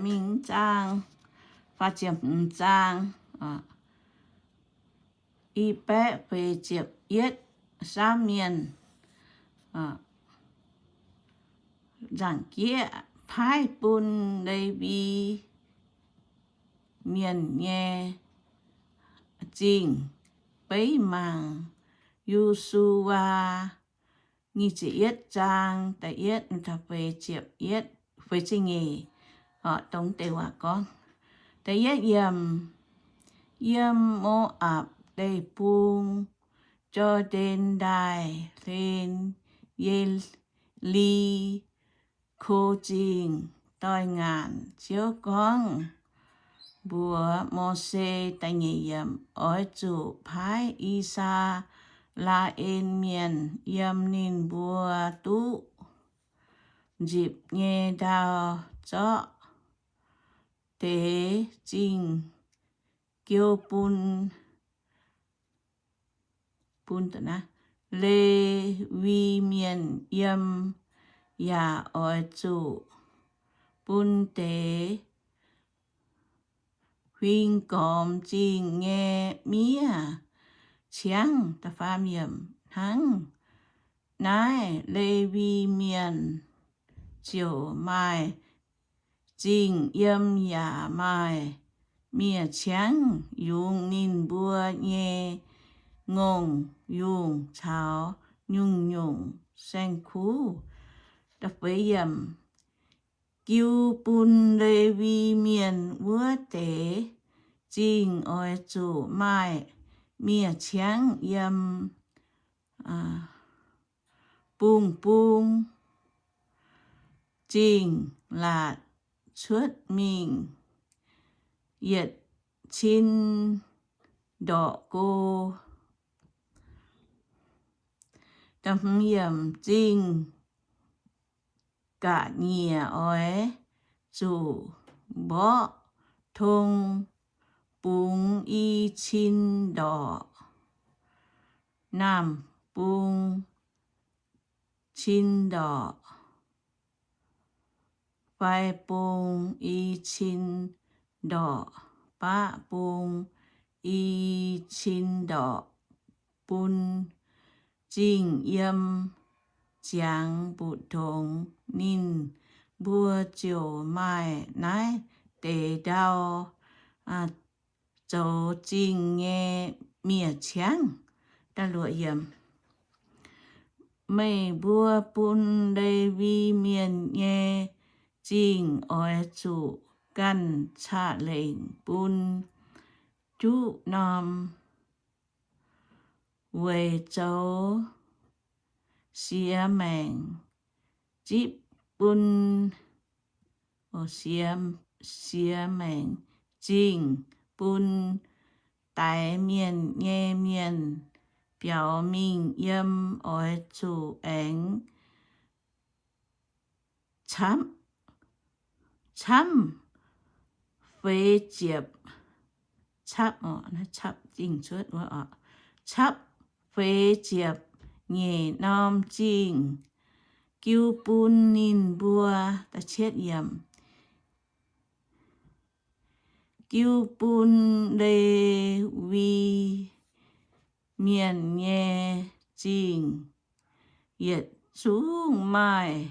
mingh zaang, faah ziepc hmz zaang, i baeqv feix ziepc yietv, Saamv Mienh nzangc jieqv paaiv bun Lewi Mienh nyei zingh. Beiv mangc Yo^su^waa nyic ziepc yietv zaang da'yietv feix ziepc yietv, feix ziepc nyeic, dongh deix waac gorngv. Da'yietv yiemc, yiem Mo^apc Deic-Bung, Jor^ndaen Ndaaih hlen, Ye^li^ko Zingh doix-ngaanc. Ziouv gorngv mbuox Mose, da'nyeic yiemc, oix zuqc paaiv I^saa^laa^en Mienh yiem ninh mbuo duqv nzipc nyei ndau zorqv deix zingh jiu bun, bun Lewi Mienh yiem, yaac oix zuqc bun deix huing gormx zingh nyei miev-ciangv. Hnangv naaiv Lewi Mienh ziouc maaih zingh yiem yaac maaih miev-ciangv yungz ninh mbuo nyei ngongh yungh caux nyungc-nyungc saeng-kuv. Jiu bun Lewi Mienh wuov deix zingh oix zuqc maaih miev-ciangv yiem bung-bung zingh laatc cuotv mingh yietc cin ndorqc go. Zingh ga'nyiec oix zuqc mborqv tong bungx i cin ndorqc, naamh bung cin ndorqc, fai bung i cin ndorqc, baqv bung i cin ndorqc, bun zingh yiem ziangx mbu'ndongx. Ninh mbuo ziouc maaih naaiv deix ndau zoux zingh nyei miev-ciangv. Meih mbuo bun Lewi Mienh nyei zingh oix zuqc ganh ca'lengc bun juqv norm weic zoux siex maengc zipv bun, siex maengc zingh bun daix mienh nyei mienh biaux mingh yiem. Oix zuqc aengx camv, camv feix ziepc, camv, camv feix ziepc nyeic norm zingh jiu bun ninh mbuo. Jiu bun Lewi Mienh nyei zingh yietc zungv maaih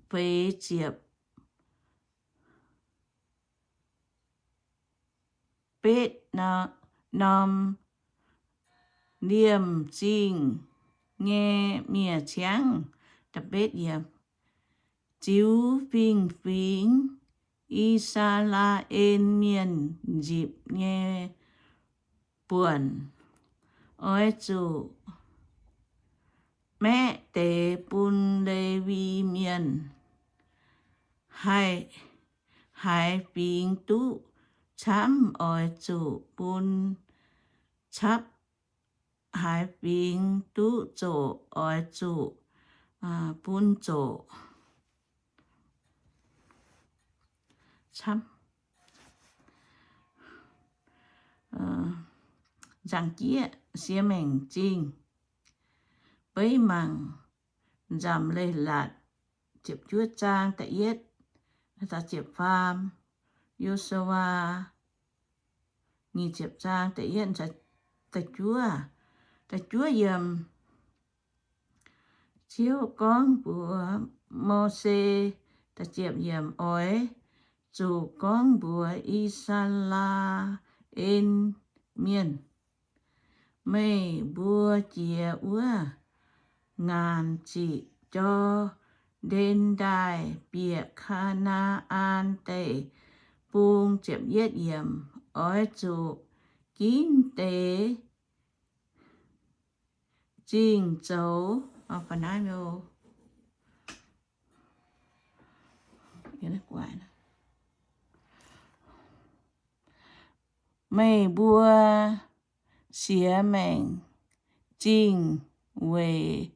feix ziepc betv norm liemh zingh nyei miev-ciangv. Ziux fingx-fingx I^saa^laa^en Mienh nzipc nyei buonc, oix zuqc maeqv deix bun Lewi Mienh. Haih haaix fingx duqv camv oix zuqc bun camv, haaix fingx duqv zoqc oix zuqc bun zoqc. Nzangc jieqv siex maengc zingh. Beiv mangc Nzamc Leiz-Latc ziepc juov zaang da'yietv Da'ziepc faam, Yo^su^waa nyic ziepc zaang da'yietv, da'juov, da'juov yiemc. Ziouv gorngv mbuox Mose, da'ziepc yiemc, Oix zuqc gorngv mbuox I^saa^laa^en Mienh, meih mbuo jiex wuov ngaanc ziqc Jor^ndaen Ndaaih bieqc Kaa^naa^an Deic-Bung. Oix zuqc ginv deix zingh zoux. Meih mbuo siex maengc zingh weic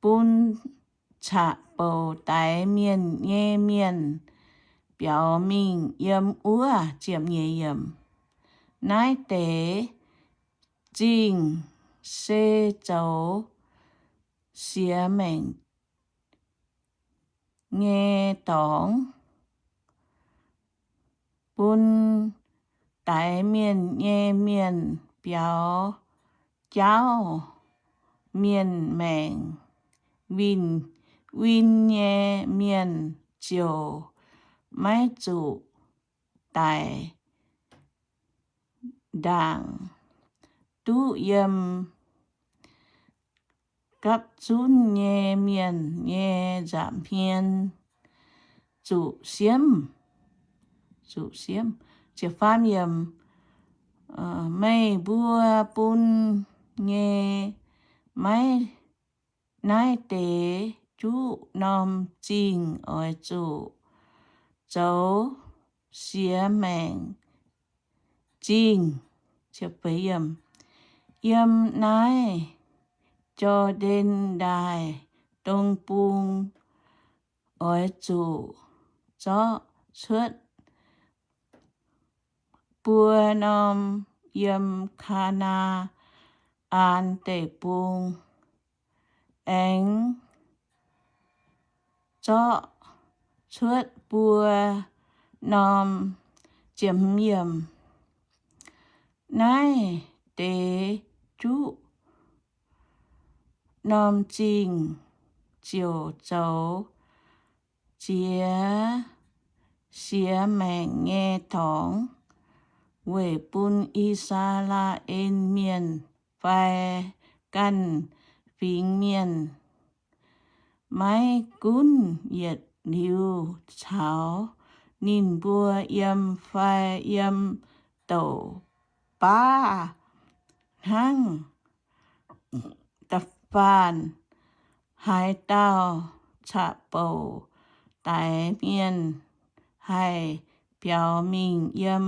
bun caqv-bouc daix mienh nyei mienh biaux mingh yiem wuov ziepc nyeic yiemc. Naaiv deix zingh se zoux siex maengc nyei dorngx, bun daix mienh nyei mienh biaux jaauv mienh maengc. Winh, win nyei mienh ziouc maiv zuqc daic ndaangc. Duqv yiem gapv zunv nyei mienh nyei nza'hmien zuqc siemv. Zuqc siemv. Meih mbuo bun nyei maiv naaiv deix juqv norm zingh oix zuqc zoux siex maengc zingh. Yiem naaiv Jor^ndaen Ndaaih dong bung oix zuqc zorqv cuotv buo norm yiem Kaa^naa^an Deic-Bung, aengx zorqv cuotv buo norm. Naaiv deix juqv norm zingh ziouc zoux ziex siex maengc nyei dorngx weic bun I^saa^laa^en Mienh fai ganh fingx mienh. Maiv gunv yietc liuz caux ninh mbuo yiem fai yiem douc baav hnangv da'faanh haaix dauh caqv-bouc daix mienh haih biaux mingh yiem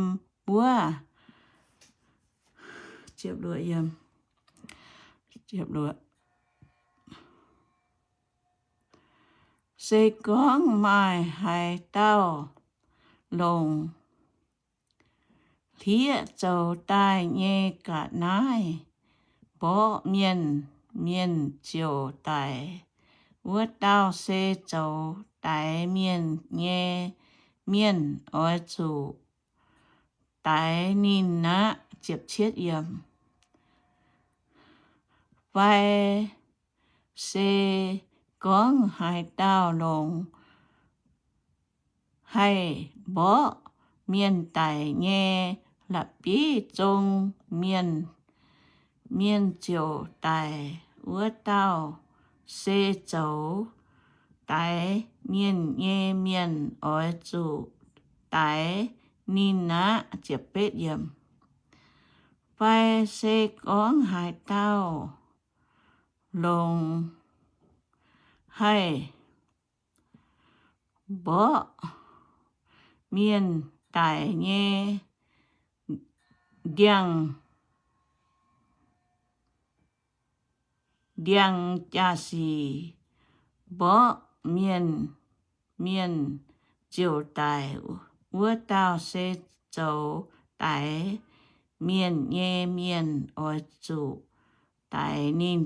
wuov. Se gorngv maaih haaix dauh longc hlieqv zoux daaih nyei ga'naaiv mborqv mienh, mienh ziouc daic. Wuov dauh se zoux daix mienh nyei mienh. Oix zuqc daix ninh aqv. Fai se gorngv haaix dauh longc haih mborqv mienh daic nyei la'bieiv zong mienh, mienh ziouc daic. Wuov dauh se zoux daix mienh nyei mienh. Oix zuqc daix ninh aqv. Fai se gorngv haaix dauh longc haih mborqv mienh daic nyei ndiangx, ndiangx jaa-sic mborqv mienh, mienh ziouc daic. Wuov dauh se zoux daix mienh nyei mienh. Oix zuqc daix ninh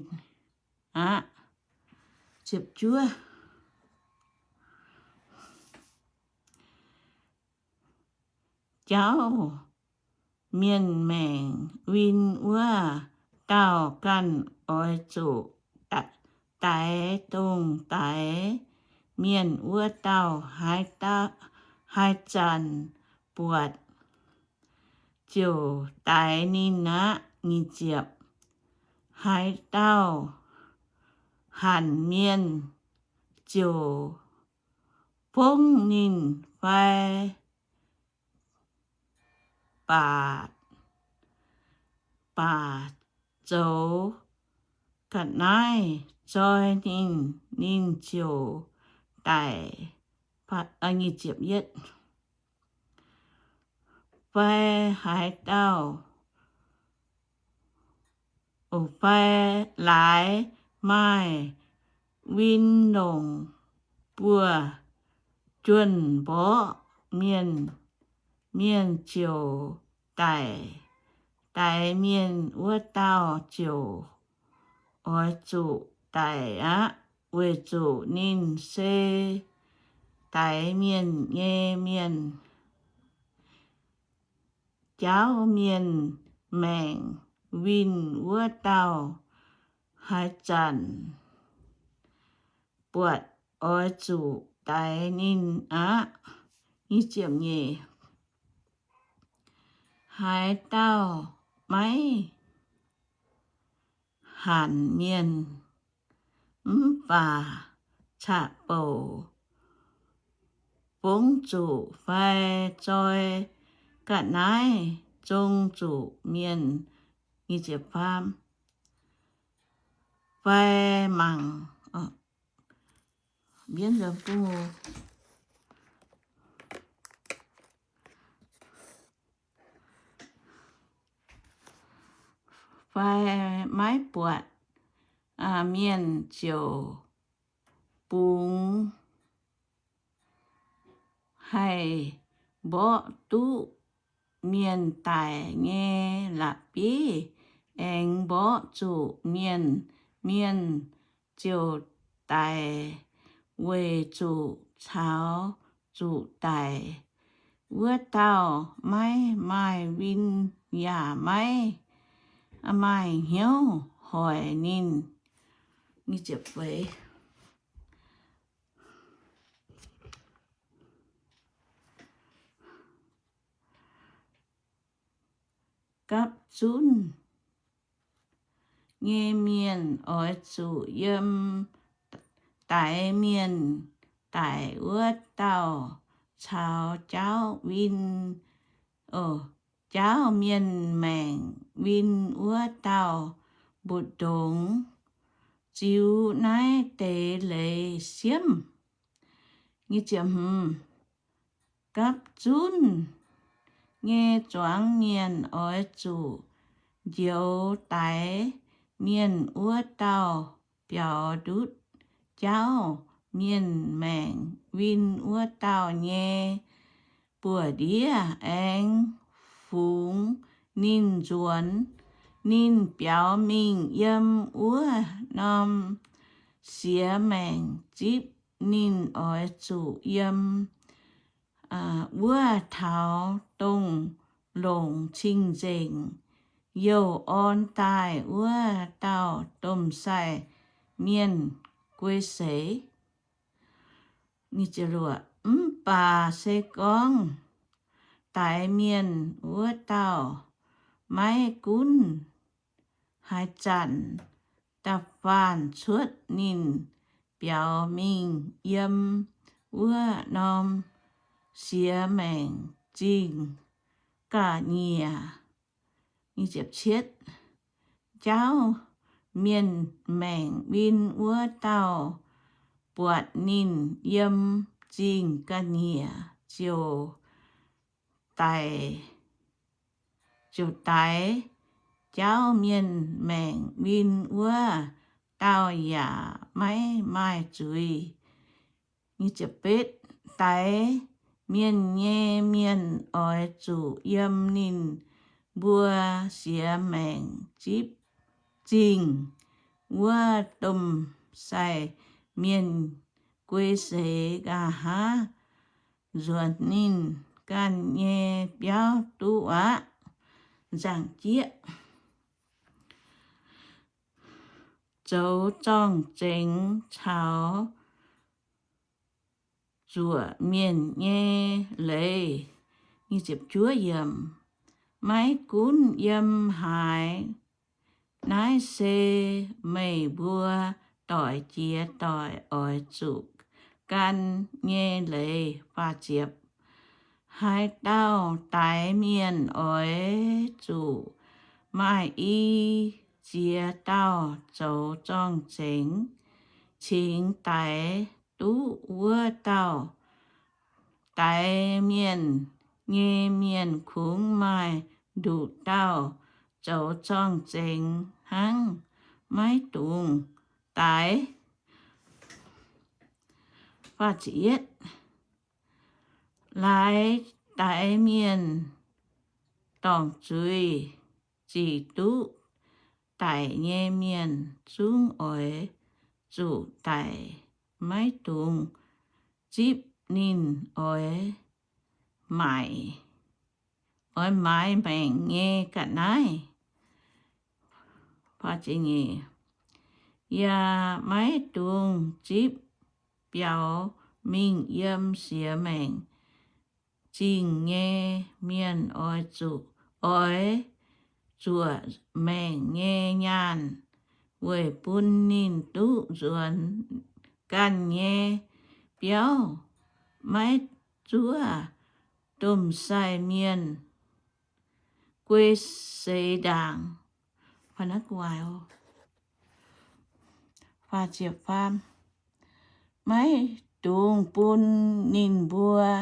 aqv. jauv mienh maengc win wuov dauh ganh oix zuqc daix dongh daix mienh wuov dauh. Haaix zanc buatc ziouc daix ninh aqv. Nyic ziepc. Haaix dauh hanc mienh ziouc fongv ninh fai baac, baac zoux ga'naaiv zoi ninh, ninh ziouc daic. Fai haaix dauh, fai laaix maaih win longc buoz-juonh mborqv mienh, mienh ziouc daic. Daix mienh wuov dauh ziouc oix zuqc daic aqv, weic zuqc ninh se daix mienh nyei mienh. Jauv mienh maengc win wuov dauh haaix zanc buatc oix zuqc daix ninh aqv. Haaix dauh maiv hanc mienh mv baac caqv-bouc fongv zuqc fai zoi ga'naaiv zong zuqc mienh, fai mangc fai maiv buatc mienh ziouc bungx haih mborqv duqv mienh daic nyei la'bieiv, aengx mborqv zuqc mienh, mienh ziouc daic weic zuqc caux zuqc daic. Wuov dauh maiv maaih win yaac maiv maaih hnyouv hoic ninh. Gapv zunv nyei mienh oix zuqc yiem daix mienh daic wuov dauh caux jauv win, jauv mienh maengc win wuov dauh mbu'ndongx ziux naaiv deix leiz siemv. Gapv zunv nyei zuangx mienh oix zuqc njoux daix mienh wuov dauh biaux ndutv jauv mienh maengc win wuov dauh nyei buoz-ndiev aengx fungx ninh nzuonx. Ninh biaux mingh yiem wuov norm siex maengc zipv. Ninh oix zuqc yiem wuov taux dongh longc cing-nzengc youh orn daaih wuov dauh domh sai mienh guei seix. Mv baac se gorngv daix mienh wuov dauh maiv gunv haaix zanc da'faanh cuotv ninh biaux mingh yiem wuov norm siex maengc zingh ga'nyiec. Jauv mienh maengc win wuov dauh buatc ninh yiem zingh ga'nyiec ziouc daic, ziouc daix. Jauv mienh maengc win wuov dauh yaac maiv maaih zuiz. Daix mienh nyei mienh oix zuqc yiem ninh mbuo siex maengc zipv zingh wuov domh sai mienh guei seix nqa'haav nzuonx ninh. ganh nyei biauv duqv aqv. Nzaangc jieqv, zoux zorng-zengx caux zuoqc mienh nyei leiz. Maiv gunv yiem haaix, naaiv se meih mbuo doic jiex doic oix zuqc gan nyei leiz. Haaix dauh daix mienh oix zuqc maaih i ziex dauh zoux zorng-zengx cingx daix duqv wuov dauh. Daix mienh nyei mienh kungx maaih nduqc dauh zoux zorng-zengx hnangv. Maiv dungx daix. Laaix daix mienh dorngc zuiz zic duqv daic nyei mienh zungv oix zuqc daic. Maiv dungx zipv ninh oix maaiz, oix maaiz maengc nyei ga'naaiv. Yaac maiv dungx zipv biaux mingh yiem siex maengc zingh nyei mienh. Oix zuqc, oix zuoqc maengc nyei nyaanh weic bun ninh duqv nzuonx ganh nyei biauv. Maiv zuov domh sai mienh guei seix ndaangc. Maiv dungx bun ninh mbuo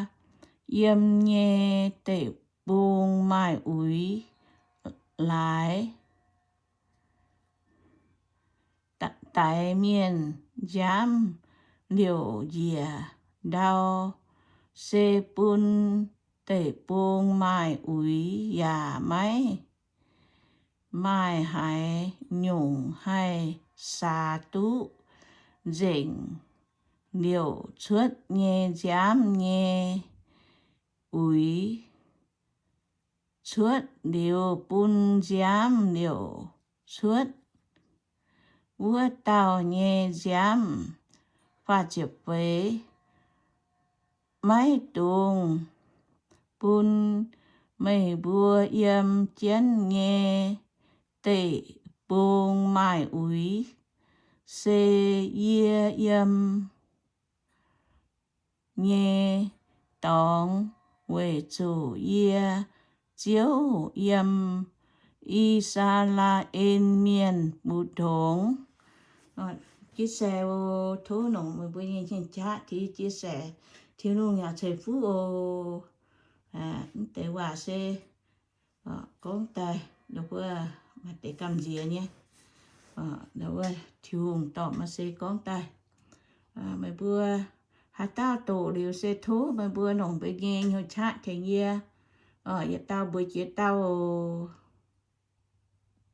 yiem nyei deic-bung maaih uix laaix. Daix mienh nziaamv liouc njiec ndau, se bun deic-bung maaih uix yaac maiv maaih haaix nyungc haih saax duqv nzengc liouc cuotv nyei nziaamv nyei uix. Cuotv liuz bun nziaamv liouc cuotv wuov dauh nyei nziaamv. Maiv dungx bun meih mbuo yiem jienv nyei deic-bung maaih uix, se yie yiem nyei dorngx, weic zuqc yie Ziouv yiem I^saa^laa^en Mienh mbu'ndongx. Chia sẻ, tov longc meih mbuo nyei hnyouv qaqv tengx chia sẻ, Tin-Hungh yaac ceix fuqv oc. Mv deix waac se gorngv daaih, mbuo maaih deix gamh nziex nyei, Tin-Hungh dorh maaih se gorngv daaih. Meih mbuo haaix dauh doqc liuz se tov meih mbuo longc mbuo nyei hnyouv qaqv tengx yie. Yietc dauh mbuox jiex dauh oc.